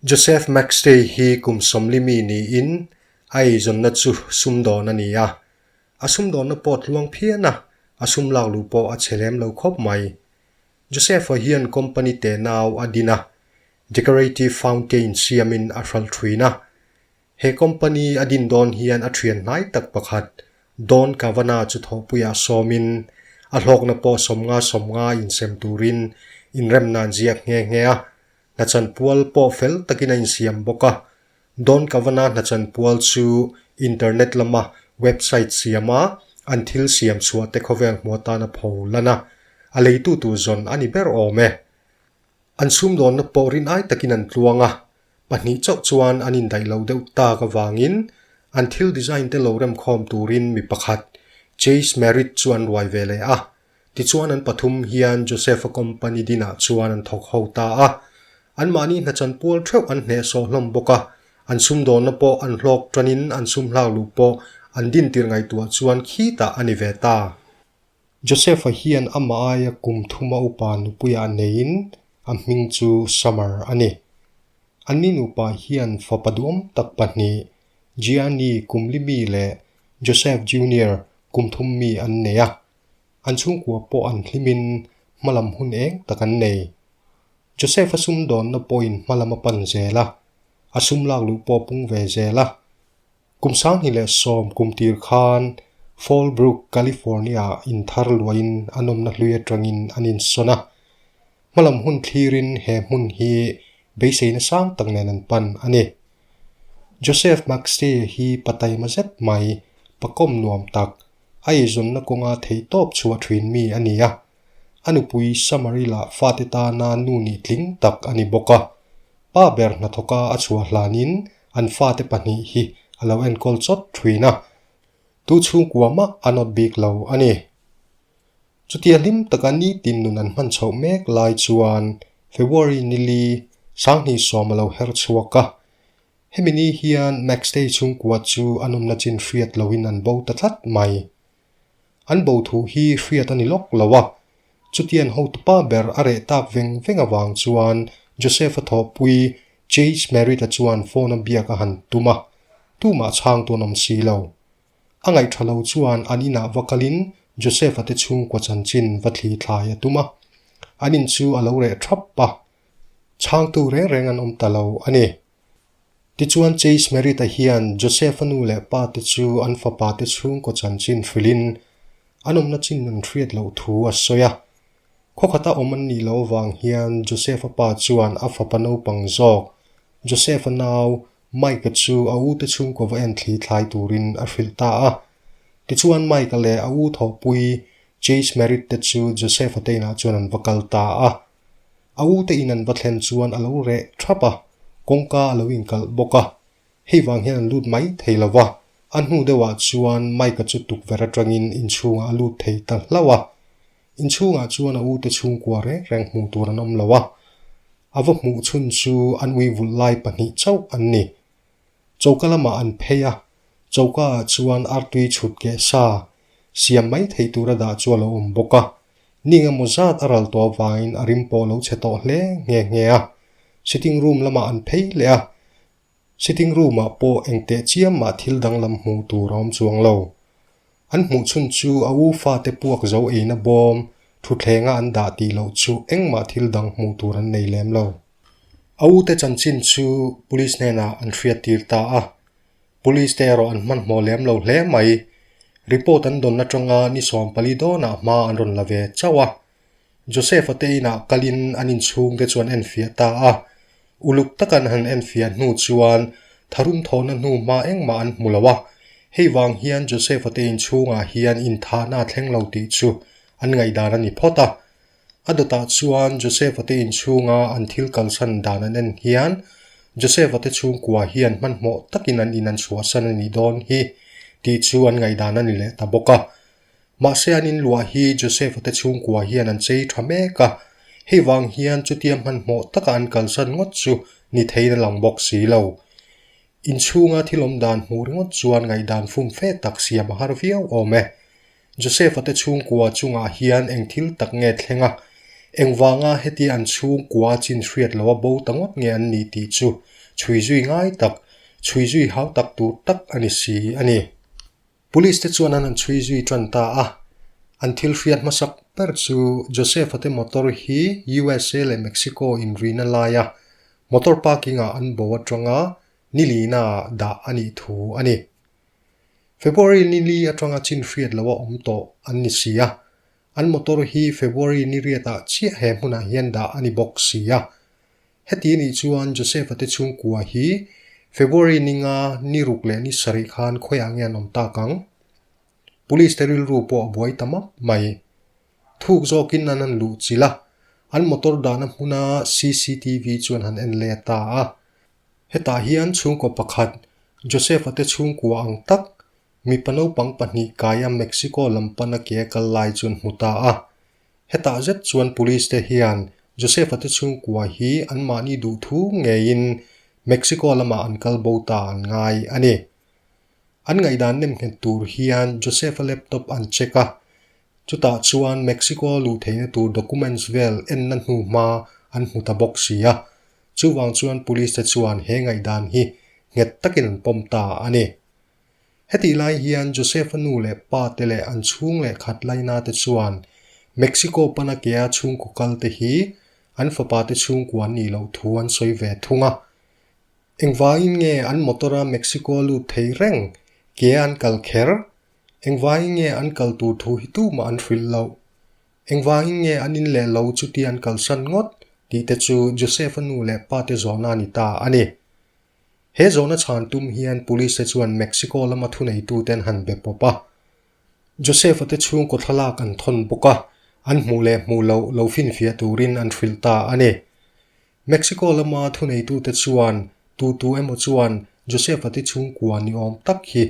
Joseph McStay hi kum 40 mi niin a eizawnna chu sumdawn a ni a. A sumdawnna pawh tluang phian a, a sum lak luh pawh a chhe lem lo khawp mai. Joseph-a hian company tenau a din a, decorative fountain siamin a hral thin a. He company a din dawn hian a thian hnai tak pakhat Don Kavanagh chu thawhpuiah sawmin a hlawkna pawh 50 50 insem turin inremna an ziak nghe nghe a. Hnachanpual pawh fel takin a insiam bawk a, Don Kavanagh hnachanpual chu internet lama website siama an thil siam chhuah te khawvel hmuh atan a pho lan a, a leitu tur zawn a ni ber awm e. An sumdawnna pawh rin ai takin an tluang a, pahnih chauh chuan an indaih lo deuh tak avangin an thil design te lo remkhawm turin mi pakhat Chase Merritt chu an ruai ve leh a. Tichuan an pathum hian Joseph-a company dinah chuan an thawk ho ta a. Anmahni hnachan pual theuh an hnehsawh hlawm bawk a, an sumdawnna pawh an hlawk tanin an sum hlak luh pawh an dintir ngaihtuah chuan khitah a ni ve ta. Joseph-a hian amah aia kum thuma upa nupuiah neiin a hming chu Summer a ni. Anni nupa hian fapa duhawm tak pahnih, Gianni kum li mi leh Joseph Junior kum thum mi an nei a. An chhungkua pawh an hlimin hmalam hun eng tak an nei. Joseph a sumdawnna pawhin hmalam a pan zel a, a sum lak luh pawh a pung ve zel a. Kum 2010 kum tir khan Fallbrook, California-ah inthar luahin an awmna hlui atangin an insawn a. Hmalam hun thlirin he hmun hi beiseina sang tak nen an pan a ni. Joseph McStay hi pa taima zet mai, pa kawm nuam tak, A eizawnna kawnga theihtawp chhuah thin mi a ni a, a nupui Samari lah fate tana nu nih tling tak a ni bawk a. Pa ber hnathawka a chhuah hlanin an fate pahnih hi a lo enkawl chawt thin a, tu chhungkua mah a nawt bik lo a ni. Chutia hlim taka nitin nun an hman chhoh mek lai chuan February nili 2010 a lo her chhuak a, Hemi ni hian Max-te chhungkua chu an awmna chin hriat loin an bo ta tlat mai. An bo thu hi hriat a ni lawk lo a, chutian hotupa ber a reh tak veng veng avang chuan Joseph-a thawhpui Chase Merritt-a chuan phone-a biak a han tum a, tumah chhang tu an awm si lo. A ngaihṭha lo chuan an inah va kalin Joseph-a te chhungkua chanchin va thli thlai a tum a, an in chu a lo reh ṭhap a, Chhangtu reng reng an awm ta lo a ni. Tichuan Chase Merritt-a hian Joseph-a nu leh pa te chu an fapa te chhungkaw chanchin hrilhin an awmna chin an hriat loh thu a sawi a. Khawkhata awm an nih loh avang hian Joseph-a pa chuan a fapa naupang zawk Joseph-a nau Mike-a chu a u te chhungkaw va en thli thlai turin a hrilh ta a. Tichuan Mike-a leh a u thawhpui Chase Merritt te chu Joseph-a te inah chuan an va kal ta a. A u te in an va thlen chuan a lo reh thap a, kawngka a lo inkalh bawk a. Hei vang hian an lut mai thei lo va, a hnu deuhah chuan Mike-a chu tukverh atangin inchhungah a lut thei ta hlauh a. Inchhungah chuan a u te chhungkua reng reng hmuh tur an awm lo a, a va hmuh chhun chu an ui vulh lai pahnih chauh an ni. Choka lamah an phei a, choka ah chuan artui chhut keh sa siam mai thei tura dah chu a lo awm bawk a. Ni engemaw zat a ral tawh avangin a rim pawh a lo chhe tawh hle nghe nghe a. Sitting room lamah an phei leh a, sitting room ah pawh engteh chiam mah thil danglam hmuh tur a awm chuang lo. An hmuh chhun chu a u fate puak zo eina bawm thuthlenga an dah tih loh chu engmah thil dang hmuh tur an nei lem lo. A ute chanchin chu police hnenah an hriat tir ta a, police te erawh an hmanhmawh lem lo hle mai. Report an dawn atanga ni 14 dawnah hma an rawn la ve chauh a. Joseph-a te inah kalin an inchhung te chu an enfiah ta a, uluk taka an han enfiah hnu chuan tharum thawhna hnu hma engmah an hmu lo a. Hei vang hian Joseph-a te inchhungah hian inthahna a thleng lo tih chu an ngaihdan a ni phawt a. A dawtah chuan Joseph-a te inchhunga an thil kalsan dan an en hian Joseph-a te chhungkua hian hmanhmawh takin an in an chhuahsan a nih dawn hi tih chu an ngaihdan a ni leh ta bawk a. Mahse an inluah hi Joseph-a te chhungkua hian an chei tha mek a, hei vang hian chutia hmanhmawh taka an kalsan ngawt chu ni theiin a lang bawk si lo. Inchhunga thil awm dan hmuh ringawt chuan ngaihdan fum fe tak siam a har viau awm e. Joseph-a te chhungkua chungah hian eng thil tak nge thleng a? Engvanga hetia an chhungkua chin hriat loa bo ta ngawt nge an nih tih chu chhui zui ngai tak, chhui zui hau tak tur tak a ni si a ni. Police te chuan an han chhui zui tan ta a, an thil hriat hmasak ber chu Joseph-a te motor hi USA leh Mexico inrina laia motor parking-ah an bo atanga nilina dah a nih thu a ni. February nili atanga chin hriat loa awm tawh an ni si a, An motor hi February ni riatah chiah he hmunah hian dah a ni bawk si a. Heti nih chuan Joseph-a te chhungkua hi February ni nga ni ruk leh ni sarih khan khawiah nge an awm tak ang? Police te rilru pawh a buai ta map mai. Thuk zawkin an han luh chilh a, an motor dahna hmuna cctv chuan han en let ta a. Hetah hian chhungkaw pakhat Joseph-a te chhungkua ang tak Mipa naupang pahnih kaia Mexico lam pana ke a kal lai chu an hmu ta a. Hetah zet chuan police te hian Joseph-a te chhungkua hi anmahni duh thu ngeiin Mexico lamah an kal bo ta an ngai a ni. An ngaihdan nem nghet tur hian Joseph-a laptop an check a, chutah chuan Mexico a luh theihna tur documents vel enna hnu hma an hmu ta bawk si a. Chuvang chuan police te chuan he ngaihdan hi nghet takin an pawm ta a ni. Hetih lai hian Joseph-a nu leh pa te leh an chhung leh khat laina te chuan Mexico pana kea chhungkaw kal te hi an fapa te chhungkua an nih loh thu an sawi ve thung a. Engvangin nge an motor-a Mexico a lut thei reng kea an kal kher? Engvangin nge an kal tur thu hi tumah an hrilh loh? Engvangin nge an in leh lo chuti an kalsan ngawt? tih te chu Joseph-a nu leh pa te zawhna a ni ta a ni. He zawhna chhan tum hian Police te chuan Mexico lama thuneitute an han be pawp a. Joseph-a te chhungkaw thlalak an thawn bawk a, an hmuh leh hmuh loh lo finfiah turin an hrilh ta a ni. Mexico lama thuneitute chuan tu tu emaw chuan Joseph-a te chhungkua ni awm tak hi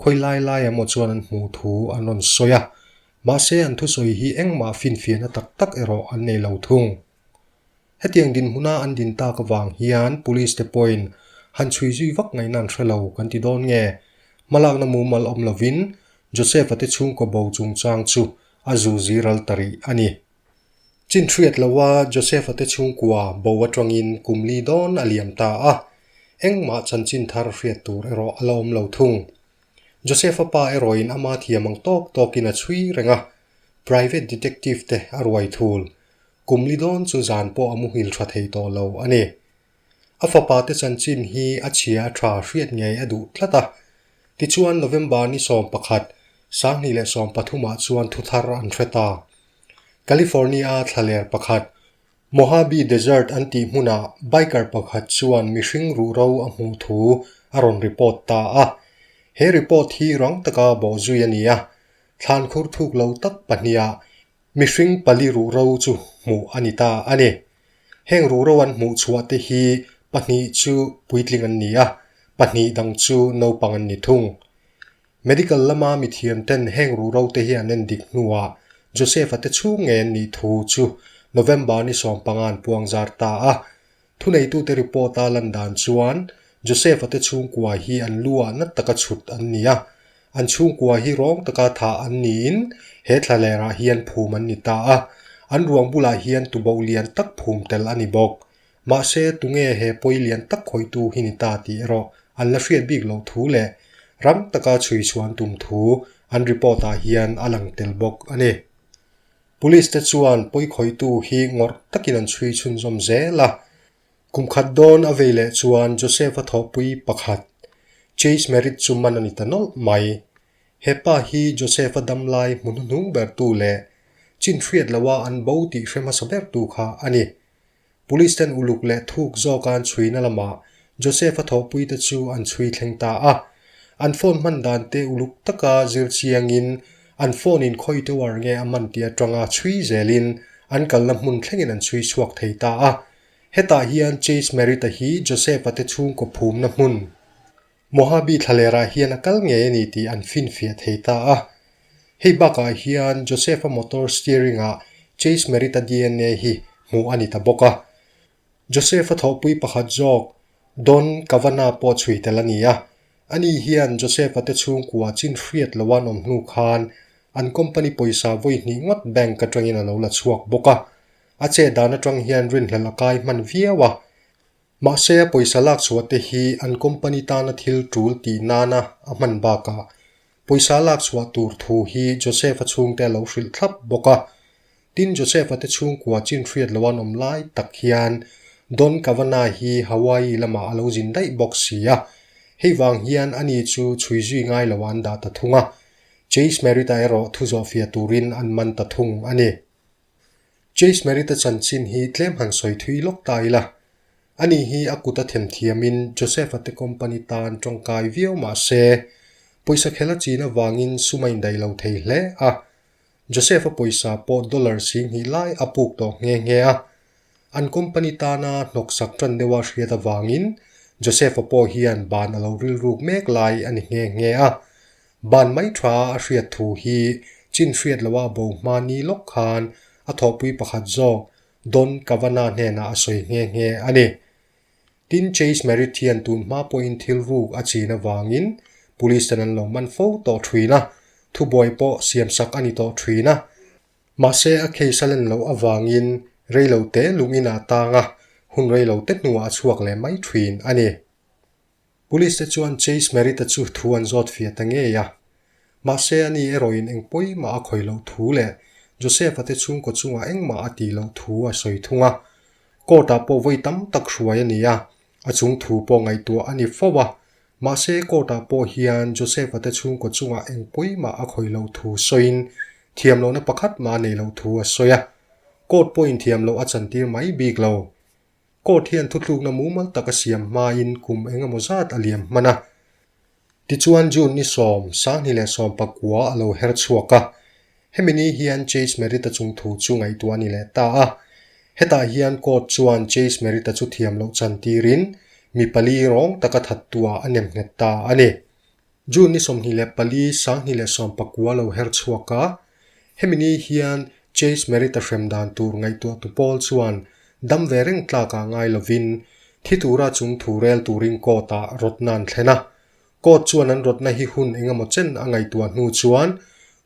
khawi lai lai emaw chuan an hmuh thu an rawn sawi a, mahse an thusawi hi engmah finfiahna tak tak erawh an nei lo thung. Hetiang dinhmuna an din tak avang hian Police te pawhin han chhui zui vak ngaihna an hre lo kan ti dawn nge? Hmalakna mumal awm lovin Joseph-a te chhungkaw bo chungchang chu a zu ziral ta rih a ni. Chin hriat loa Joseph-a te chhungkua bo atangin kum li dawn a liam ta a, engmah chanchin thar hriat tur erawh a la awm lo thung. Joseph-a pa erawhin ama thiam ang tawk tawkin a chhui reng a, private detective te a ruai thul. Kum li dawn chu zan pawh a muhil tha thei tawh lo a ni. A fapa te chanchin hi a chhia a tha hriat ngei a duh tlat a. Tichuan November ni 11, 2013 ah chuan thuthar an hre ta. California-a thlaler pakhat, Mojave Desert an tih hmunah biker pakhat chuan mihring ruhro a hmuh thu a rawn report ta a. He report hi rang taka bawhzui a ni a. Thlan khur thuk lo tak pahniha Mihring pali ruhro chu hmuh a ni ta a ni. Heng ruhro an hmuh chhuah te hi pahnih chu puitling an ni a, pahnih dang chu naupang an ni thung. Medical lama mithiam ten heng ruhro te hi an en dik hnuah Joseph-a te chhung nge an nih thu chu November ni 15 an puang zar ta a. Thuneitute report-a lan dan chuan Joseph-a te chhungkua hi an lu ah nat taka chhut an ni a, an chhungkua hi rawng taka thah an niin he thlalerah hian phum an ni ta a, an ruang bulah hian tuboh lian tak phum tel a ni bawk. Mahse, tunge he pawi lian tak khawitu hi ni ta tih erawh an la hriat bik loh thu leh ram taka chhui chhuan tum thu an report-ah hian a lang tel bawk a ni. Police te chuan pawikhawitu hi ngawrh takin an chhui chhunzawm zel a. Kum khat dawn a vei leh chuan Joseph-a thawhpui pakhat, Chase Merritt chu man a ni ta nawlh mai. He pa hi Joseph-a damlai hmu hnuhnung bertu leh chin hriat loha an bo tih hre hmasa bertu kha a ni. Police ten uluk leh thuk zawka an chhuina lamah Joseph-a thawhpuite chu an chhui thleng ta a. An phone hman dan te uluk taka zir chiangin an phone in khawi tower nge a man tih atanga chhui zelin an kalna hmun thlengin an chhui chhuak thei ta a. Hetah hian Chase Merritt-a hi Joseph-a te chhungkaw phumna hmun Mojave thlalerah hian a kal ngei a ni tih an finfiah thei ta a. Hei bakah hian Joseph-a motor steering-ah Chase Merritt-a dna hi hmuh a ni ta bawk a. Joseph-a thawhpui pakhat zawk Don Kavanagh pawh chhui tel a ni a. Ani hian Joseph-a te chhungkua chin hriat lo an awm hnu khan an company pawisa vawi hnih ngawt bank atangin a lo la chhuak bawk a. A chet dan atang hian rinhlelh a kai hman viau a. Mahse a pawisa lak chhuah te hi an company tana thil tul tih nana a hman bakah pawisa lak chhuah tur thu hi Joseph-a chhungte a lo hrilh thlap bawk a. Tin Joseph-a te chhungkua chin hriat lo an awm lai tak hian Don Kavanagh hi Hawaii lamah a lo zin daih bawk si a. Hei vang hian ani chu chhui zui ngai lo an dah ta thung a. Chase Merritt-a erawh thu zawhfiah turin an man ta thung a ni. Chase Merritt-a chanchin hi tlem han sawi thui lawk ta ila. Ani hi a kut a themthiamin Joseph-a te company tan tawngkai viau mah se, pawisa khel a chin avangin sum a indaih lo thei hle a. Joseph-a pawisa pawh dollar 2000 lai a puk tawh nghe nghe a. An company tana hnawksak tan deuha hriat avangin Joseph-a pawh hian ban a lo rilruk mek lai a ni nghe nghe a. Ban mai tha a hriat thu hi chin hriat loha bo hma ni lawk khan a thawhpui pakhat zawk Don Kavanagh hnenah a sawi nghe nghe a ni. Tin, Chase Merritt hian tun hma pawhin thil ruk a chin avangin Police ten an lo man fo tawh thin a, thubuai pawh siamsak a ni tawh thin a. Mahse, a case a len loh avangin reilote lungin ah tang a, hun reilote hnuah a chhuak leh mai thin a ni. Police te chuan Chase Merritt-a chu thu an zawt fiah ta ngei a. Mahse, ani erawhin eng pawimah a khawih loh thu leh Joseph-a te chhungkaw chungah engmah a tih loh thu a sawi thung a. Court-ah pawh vawi tam tak hruai a ni a, a chung thu pawh ngaihtuah a ni fo a. Mahse, court-ah pawh hian Joseph-a te chhungkaw chungah eng pawimah a khawih loh thu sawiin thiam lohna pakhat mah a neih loh thu a sawi a. Court pawhin thiam loh a chantir mai bik lo. Court hian thutlukna mumal tak a siam hmain kum eng emaw zat a liam hman a. Tichuan June ni sawm, 2019 a lo her chhuak a. Hemi ni hian Chase Merritt-a chung thu chu ngaihtuah a ni leh ta a. Hetah hian court chuan Chase Merritt-a chu thiam loh chan tirin mi pali rawng taka thattuah a nem nghet ta a ni. June ni 24, 2019 lo her chhuak a, hemi ni hian Chase Merritt-a hrem dan tur ngaihtuahtu pawl chuan dam ve reng tlakah ngai lovin thi tura chung thu rel turin court-ah rawtna an thlen a. Court chuan an rawtna hi hun engemaw chen a ngaihtuah hnu chuan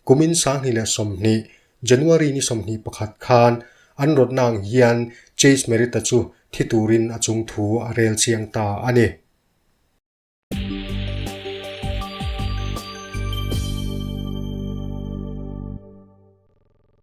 kumin 2020, January ni 21 khan an rawtna ang hian Chase Merritt-a chu thi turin a chung thu a rel chiang ta a ni.